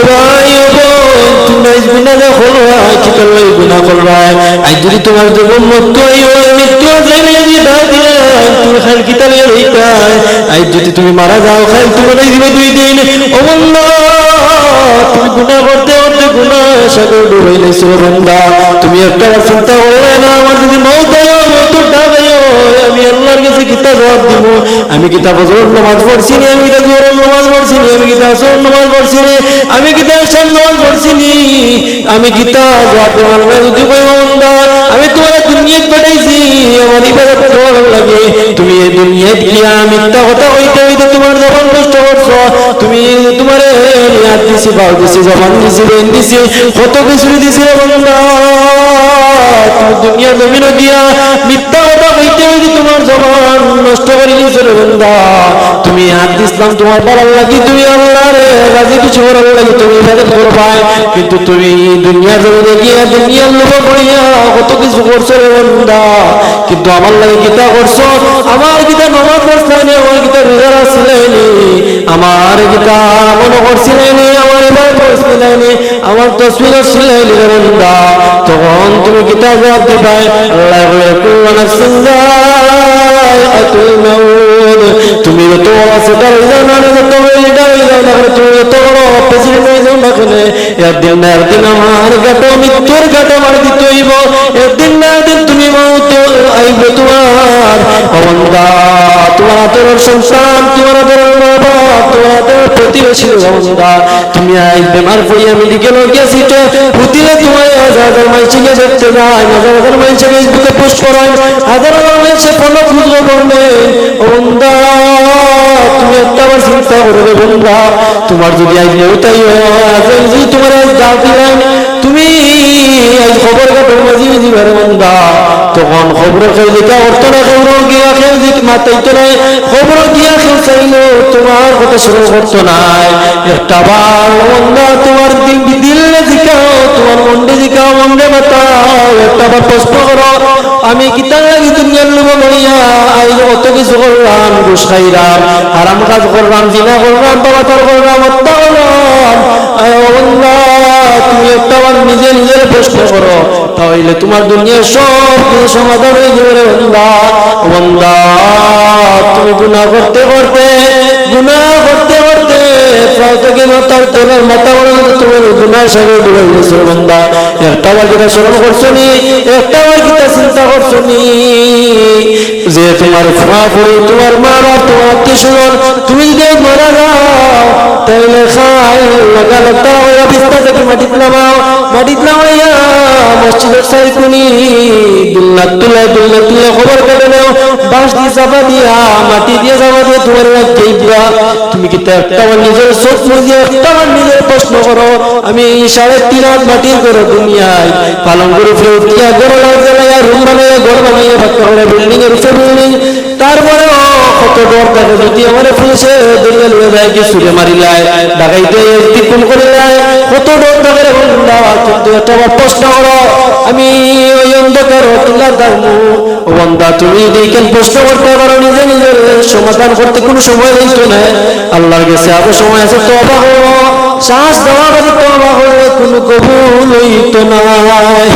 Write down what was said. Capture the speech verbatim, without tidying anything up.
ভাই ও বোন, তুমি আইজ গুনা যে কররায়, কিতার লাগি গুনা কররায়? আইজ যুদি তুমার জীবন মৃত্যু অয়, মৃত্যু অয়, যাইলে যুদি ডাক দিলাম, তুমি খাইল কিতার লাগি রইতায়? আইজ যুদি তুমি মারা যাও, খাইল তুমার অই দিবো দুই দিন। ও বান্দা, তুমি গুনা করতে করতে গুনা সাগর ডুবাইলাইছো রে বান্দা। তুমি একটা বার চিন্তা করলায় না, আমার যুদি মউত অয়, মউতর ডাক অয়, আমি আল্লার গেছে কিতা জুয়াব দিমু? আমি কিতা ফজরর নামাজ পড়ছি নি? আমি কিতা জোহরর নামাজ পড়ছি নি? আমি কিতা আসরর নামাজ পড়ছি নি? আমি কিতা এশার নামাজ পড়ছি নি? আমি কিতা জুয়াব দিমু? আল্লায় যুদি কয়, "ও বান্দা, আমি তুমারে দুনিয়াত পাঠাইছি আমার ইবাদত করার লাগি, তুমি এই দুনিয়াত গিয়া মিথ্যা কথা কইতে কইতে তুমার জবান নষ্ট করছো, তুমি তুমারে ইয়াদ দিছি, বাউ দিছি, জবান দিছি, বেইন দিছি, কত কিছু দিছি রে বান্দা, তুমি দুনিয়ার জমিনো গিয়া মিথ্যা কথা কইতে কইতে তুমার জবান নষ্ট করি দিছো রে বান্দা।" তুমি ইয়াদ দিছলাম তুমার ভালার লাগি, তুমি আল্লারে রাজি খুশি করার লাগি তুমি ইবাদত করবায়, কিন্তু তুমি দুনিয়ার জমিনো গিয়া দুনিয়ার লোভো পড়িয়া কত কিছু করছো রে বান্দা। কিন্তু আমার লাগি কিতা করছো? আমার কিতা নামাজ পড়ছিলায় নি? আমার কিতা রোজা রাখছিলায় নি? আমার কিতা মনো করছিলায় নি? আমার ইবাদত করছিলায় নি? আমার তসবিহ ধরছিলায় নি রে বান্দা? তখন তুমি কিতা জুয়াব দিবায়? আল্লায় কয়, "কুল্লু নাফসিন যায়িকাতুল মাউত।" তুমি যত বড় সেটা অই যাও না, যত বড় লিডার অই যাও না, তুমি যত বড় প্রেসিডেন্ট অই যাও না কেনে, একদিন না একদিন আমার ঘাটো, মৃত্যুর ঘাটো মাটি দিতে অইবো। একদিন না একদিন তুমি মউত আইবো তুমার। ও বান্দা, তুমার আদরর সন্তান, তুমার আদরর মা-বাপ, তুমার আদরর প্রতিবেশী, ও বান্দা, তুমি আইজ বেমার পড়িয়া মেডিকেলো গেছো, হুতিলে তুমারে হাজার হাজার মানষে গিয়া দেখতে যায়, হাজার হাজার মানষে Facebook-এ পোস্ট করায়, হাজার হাজার মানষে ফোনো খুঁজ খবর নেয়। ও বান্দা, তুমি একটা বার চিন্তা করো রে বান্দা, তুমার যুদি আইজ মউত অয়, আইজ যুদি তুমারে আইজ ডাক দিলাম, তুমি আইজ কবর ঘাটর মাঝে যিবায় রে বান্দা, তখন কবরো কেউ জিকার করতো না, কবরো গিয়া কেউ জিকার মাতাইতো নায়, কবরো গিয়া কেউ চাইলেও তুমার কথা স্মরণ করতো নায়। একটা বার ও বান্দা তুমার দিল, দিলরে জিকাও, তুমার মনরে জিকাও, মনরে মাতাও, একটা বার প্রশ্ন করো, আমি কিতার লাগি দুনিয়ার লোভো পড়িয়া আইজ অত কিছু করলাম, ঘুষ খাইলাম, হারাম কাজ করলাম, জিনা করলাম, বাবাচার করলাম, হত্যা করলাম? আয় ও বান্দা, তুমি একটা বার নিজে নিজরে প্রশ্ন করো, তাইলে তুমার দুনিয়ার সব কিছু সমাধান অই যাইবো রে বান্দা। ও বান্দা, তুমি গুনা করতে করতে, গুনা করতে করতে, পাও থাকি মাথার তলর, মাথা পর্যন্ত তুমার গুনার সাগরো ডুবাই গেছো রে বান্দা। একটা বার কিতা স্মরণ করছো নি? একটা বার কিতা চিন্তা করছো নি? যে তুমার ফুয়া ফুড়ি, তুমার মা বাপ, তুমার আত্মীয় স্বজন, তুমি যুদি মারা যাও, তাইলে খাইল লাগাল তারা অইয়া বিছনা থাকি মাটিত নামাও, মাটিত নামাইয়া মসজিদর চাইর কুনি দুলনা তুলে, দুলনা তুলে কবর ঘাটো নেও, বাঁশ দি চাপা দিয়া, মাটি দিয়া চাপা দিয়া তুমারে রাখিবা। তুমি কিতা একটা বার নিজর চউখ মুজিয়া একটা বার নিজরে প্রশ্ন করো, আমি সাড়ে তিন হাত মাটির ঘরো ঘুমিয়াই, পালঙ্গর উপরে উঠিয়া ঘরো light জ্বালাইয়া, room বানাইয়া, ঘর বানাইয়া, পাক্কা করি building-এর উপরে building, তারপরেও কত ডর থাকে, যুদি আমারে পুলিশে ধরিয়া লইয়া যায়, কি ছুড়ে মারিলায়, ডাকাইতে এসে খুন করিলায়, কত ডর থাকে রে বান্দা। কিন্তু একটা বার প্রশ্ন করো, আমি ওই অন্ধকারো কিলা থাকমু? ও বান্দা, তুমি যুদি ইখান প্রশ্ন করতে পারো, নিজে নিজরে সমাধান করতে কুনু সময় অইতো নায়। আল্লার গেছে আরো সময় আছে, তওবা করো, শ্বাস দেওয়া বাদে তওবা করো, কুনু কবুল অইতো নায়।